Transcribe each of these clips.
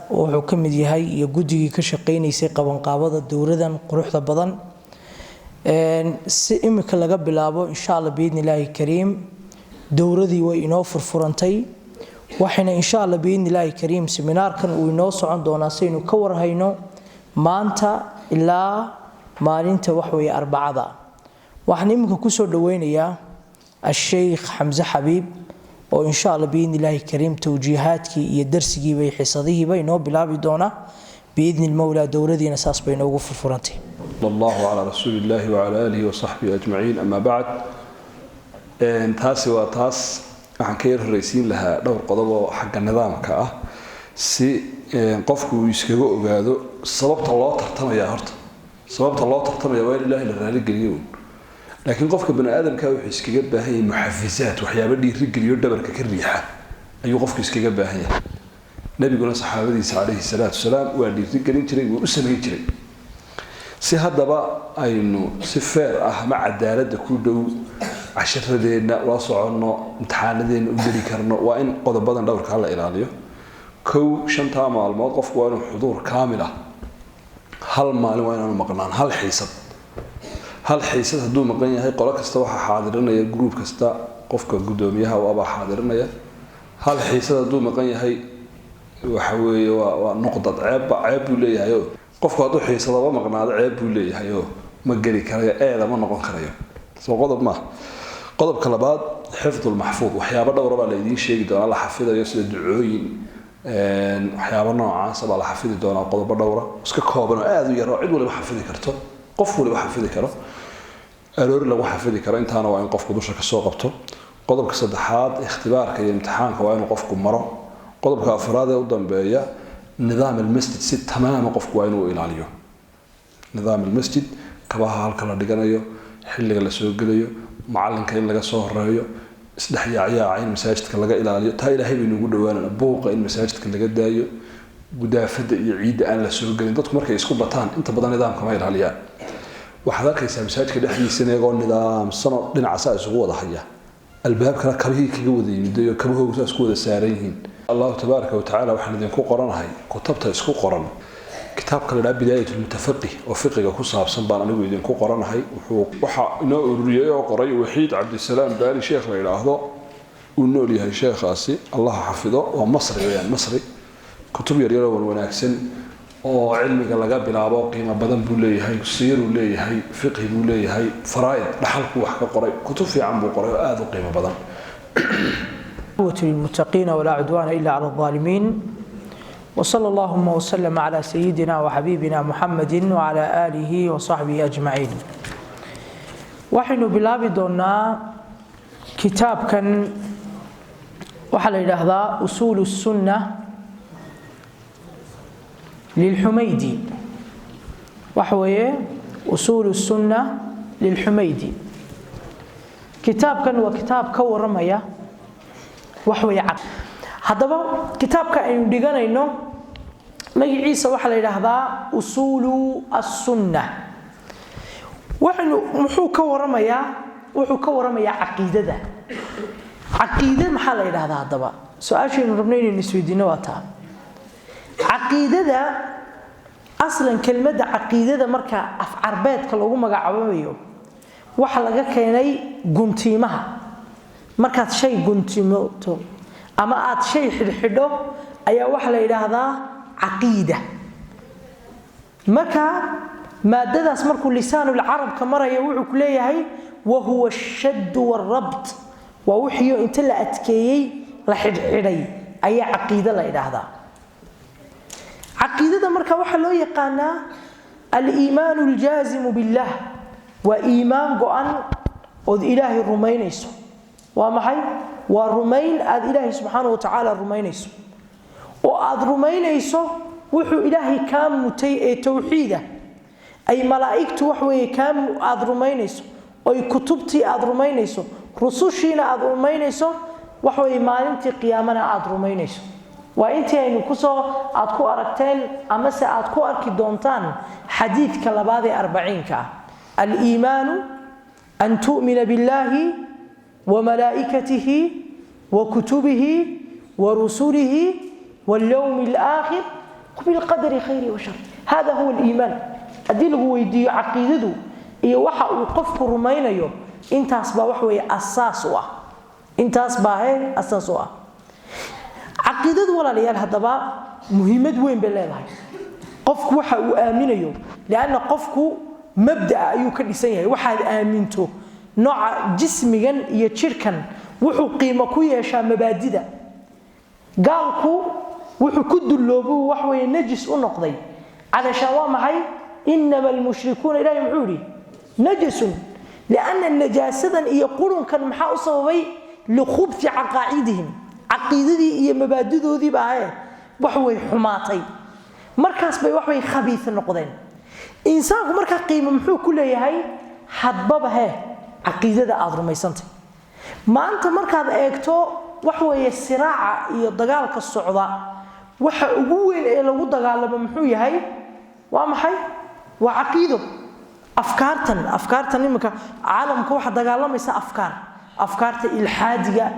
Oo wuxuu ka mid yahay iyo guddigii ka shaqaynaysay qabanqaabada dowradan quruxda badan. Si imika laga bilaabo, insha Allah biidni illaahi kariim, dowradii way inoo furfurantay. Waxayna, insha Allah biidni illaahi kariim, seminaarkan uu inoo socon doonaa, saynu ka warhayno, maanta ilaa maalinta waxweeye Arbacada. Waxaan iminka kusoo dhaweynayaa Asheykh Xamse Xabiib oo, insha Allah biidni illaahi kariim, towjiihaadkii iyo darsigiiba iyo xisadihiiba inoo bilaabi doona biidni lmowla. Dowradiina saas bay inoogu furfurantay. الله على رسول الله وعلى آله وصحبه أجمعين، أما بعد. Taasi waa taas. Waxaan ka yar horreysiin lahaa dhowr qodob oo xagga nidaamka ah, si qofku uu iskaga ogaado sababta loo tartamaya. Horta sababta loo tartamaya waa in Ilaahay la raaligeliyo uun, laakiin qofka bani aadamka wuxuu iskaga baahan yahay muxafisaat, waxyaabo dhiirigeliyo, dhabarka ka riixa ayuu qofku iskaga baahan yahay. Nabiguna saxaabadiisa calayhi salaatu wasalaam waa dhiirigelin jiray, wuu u samayn jiray. Si haddaba aynu si fair ah ama cadaaladda ku dhow casharadeenna ula soconno, imtixaanadeenna u geli karno, waa in qodobadan dhowrkaa la ilaaliyo. Kow, 5-taa maalmood qofku waa inuu xuduur kaamil ah. Hal maalin waa inaanu maqnaan, hal xiisad. Hal xiisad hadduu maqan yahay, qolo kasta waxaa xaadirinaya, group kasta qofka guddoomiyaha waabaa xaadirinaya. Hal xiisad hadduu maqan yahay, waxa weeye waa nuqdad, ceebba, ceeb buu leeyahay. Oo qofku hadduu xiisadaba maqnaado, ceeb buu leeyahay oo ma geli karayo, eeda ma noqon karayo. Soo qodob maaha? Qodobka labaad, xifdulmaxfuud. Waxyaabo dhowra baa la idiin sheegi doonaa la xafidayo, sida ducooyin, waxyaabo noocaasa baa la xafidi doonaa. Qodobo dhowra iska kooban oo aada u yar oo cid waliba xafidi karto, qof waliba xafidi karo, aroori lagu xafidi karo, intaana waa in qofku dusha kasoo qabto. Qodobka saddexaad, ikhtibaarka iyo imtixaanka waa inuu qofku maro. Qodobka afraad ee u dambeeya, nidaam almasjid si tamaama qofku waa inuu ilaaliyo. Nidaam almasjid, kabaha halka la dhiganayo, xilliga la soo gelayo, macalinka in laga soo horeeyo, isdhex yaacyaaca in masaajidka laga ilaaliyo. Taa Ilaahay baynu ugu dhawaanana. Buuqa in masaajidka laga daayo, gudaafada iyo ciidda aan la soo gelin. Dadku markay isku bataan, inta badan nidaamka ma ilaaliyaan. Waxaad arkaysaa masaajidka dhexdiisana iyagoo nidaamsanoo dhinaca saa isugu wada haya, albaabkana kabihii kaga wada yimiday oo kabahoogu saa isku wada saaran yihiin. Allahu tabaaraka watacaala, waxaan idinku qoranahay kutubta isku qoran. Kitaabka la dhaha Bidaayat lmutafaqih oo fiqiga ku saabsan baan anigu idinku qoranahay. Wuxuu waxaa inoo ururiyey oo qoray Waxiid Cabdisalaam Baali, sheekh la yidhaahdo. Uu nool yahay sheekhaasi, Allaha xafido. Waa Masri weyaan, Masri. Kutub yaryaroo wan wanaagsan oo cilmiga laga bilaabo, qiimo badan buu leeyahay. Siiruu leeyahay, fiqhi buu leeyahay, faraa'id, dhaxalku wax ka qoray. Kutub fiican buu qoray oo aada u qiimo badan. للمتقين ولا عدوان إلا على الظالمين، وصلى اللهم وسلم على سيدنا وحبيبنا محمد وعلى آله وصحبه أجمعين. Waxaynu bilaabi doonaa kitaabkan. Waxaa la yidhaahdaa Usuul الsunna lilxumaydi. Waxa weeye Usuul الsunna lilxumaydi. Kitaabkan waa kitaab ka waramaya wax weeye. Haddaba kitaabka aynu dhiganayno magaciisa waxaa la yidhaahdaa Usuulu assunna. Waxaynu muxuu ka waramayaa? Wuxuu ka waramayaa caqiidada. Caqiida maxaa la yidhahdaa? Haddaba su-aashaynu rabno inaynu isweydiino waa taa. Caqiidada aslan, kelmadda caqiidada marka af Carbeedka lagu magacaabayo, waxa laga keenay guntiimaha. Markaad shay guntimoto ama aad shay xidhxidho ayaa waxaa la yidhaahdaa caqiida. Marka maadadaas markuu lisaanulcarabka maraya, wuxuu ku leeyahay: wahuwa ashaddu warabt. Waa wixiio inta la adkeeyey la xidhxidhay ayaa caqiide la yidhaahdaa. Caqiidada marka waxaa loo yaqaanaa aliimaanu aljaazimu billaah. Waa iimaan go-an ood Ilaahay rumaynayso. Waa maxay? Waa rumayn aad Ilaahay subxaana wa tacaala rumaynayso, oo aad rumaynayso wuxuu Ilaahay kaa mutay ee towxiida, ay malaa'igtu wax weeye kaa aad rumaynayso, oy kutubtii aad rumaynayso, rusushiina aad rumaynayso, wax weeye maalintii qiyaamana aad rumaynayso. Waa intii aynu kusoo aad ku aragteen amase aad ku arki doontaan xadiidka labaad ee arbaciinka ah: aliimaanu an tu'mina billaahi وملائكته وكتبه ورسله واليوم الآخر. Bilqadari khayri wa shar. Hada huwa aliimaan. Haddii lagu weydiiyo caqiidadu iyo waxa uu qofku rumaynayo, intaas baa wax weeye asaas u ah, intaas baa he asaas u ah caqiidadu, walaalayaal. Haddaba muhiimad weyn bay leedahay qofku waxa uu aaminayo, lianna qofku mabda'a ayuu ka dhisan yahay. Waxaad aaminto, nooca jismigan iyo jirkan wuxuu qiimo ku yeeshaa mabaadida. Gaalku wuxuu ku dulloobu wax weeye najis u noqday calashaan waa maxay? Inama almushrikuuna, Ilahay muxuu yidhi? Najasun. Lianna najaasadan iyo qurunkan maxaa u sababay? Likhubthi caqaacidihim, caqiidadii iyo mabaadidoodii baa he wax way xumaatay, markaas bay wax way khabiis noqdeen. Insaanku markaa qiimo muxuu ku leeyahay? Hadbaba he caqiidada aada rumaysantay. Maanta markaad eegto wax weeye siraaca iyo dagaalka socda, waxa ugu weyn ee lagu dagaalamo muxuu yahay? Waa maxay? Waa caqiido. Afkaartan iminka caalamka waxa dagaalamaysa afkaar, afkaarta ilxaadiga,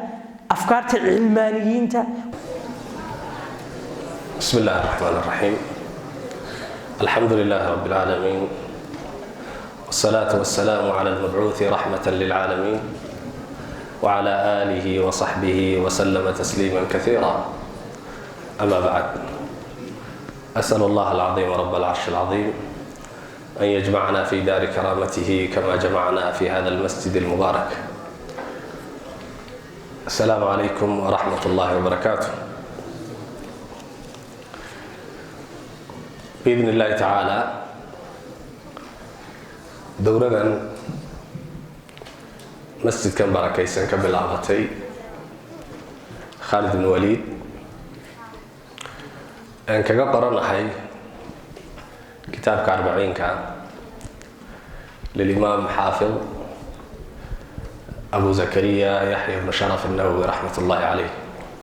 afkaarta cilmaaniyiinta. بسم الله الرحمن الرحيم، الحمد لله رب العالمين، والصلاة والسلام على المبعوث رحمة للعالمين وعلى آله وصحبه وسلم تسليما كثيرا. أما بعد، أسأل الله العظيم رب العرش العظيم أن يجمعنا في دار كرامته كما جمعنا في هذا المسجد المبارك. السلام عليكم ورحمة الله وبركاته. بإذن الله تعالى dowradan masjidkan barakaysan ka bilaabatay Khaalid ibn Waliid aan kaga qoranahay kitaabka arbaciinka lilimaam xaafid Abu Zakariya Yaxya ibnu Sharaf الNawowi raxmat ullahi caleyh.